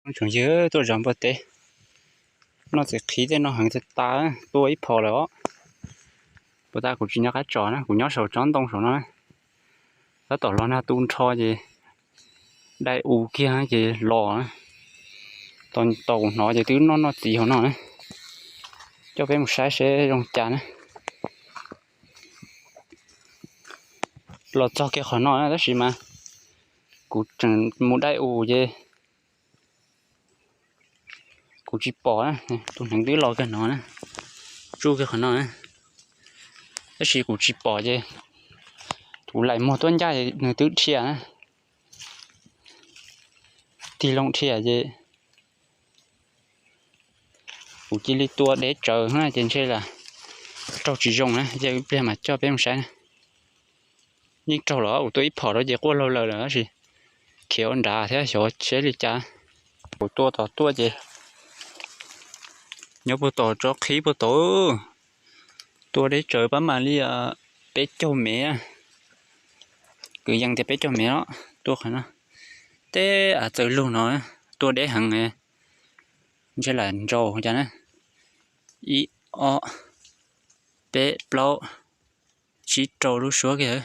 Tsoom ywg, tuaj zov npua teb, noj txiv qhiv tej no heev tas tas, tua ib phom lawm os. Puas tas kuv tsis nco qab tsom na, kuv nyob saum tsob ntoo saum no na. Tab tom los nag tu nrho ces dai u kiag ces los, tau kuv hnov ces twb noj noj txiv hauv no na. Coj peb mus saib seb zoo cas na. Los txog kiag qhov no na, tab sis mas kuv tseem mus dai u ces kuv tsis pom na. Tus hneev twb los kiag no na, tsuj kiag qhov no na, tab sis kuv tsis pom ces kuv laim muag tuaj ncaj nws twb dhia na. Tig loo dhia ces kuv cia li tua deb tsawv na ces ntshe lam raug tsis zoo na, ces ib pliag mas coj peb mus saib na. Yeej raug los, kuv tua ib phom rau ces quaj laug lawm lawm tab sis khiav ua nrad thiab xyov seb li cas. Kuv tua tom tuaj ces nyob puag tom tsob qhib puag tod, tua deb tsawv pab mam li peb caug mev, kwv yees tias peb caug mev los tua qhov no. Teb av txawm lug no, tua deb heev, ntshe lam ntsau cas na. Ib, ob, peb, plaub, tsib, rau lub suab kiag.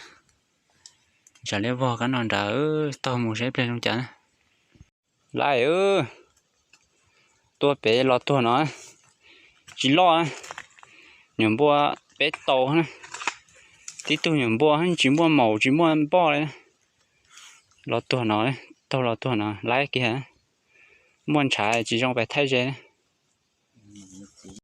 Tsam li vog kab no nrad, taug mus saib pliag zoo cas na. Lais, tua pem los tuag no, tsis loj, nyuam npua peb tau na. Tib tug nyuam npua tsis muaj maum tsis muaj npoj li. Los tuag no, taug los tuag no, lais kiag. Muaj ntshav tsis zoo pais thaij ze.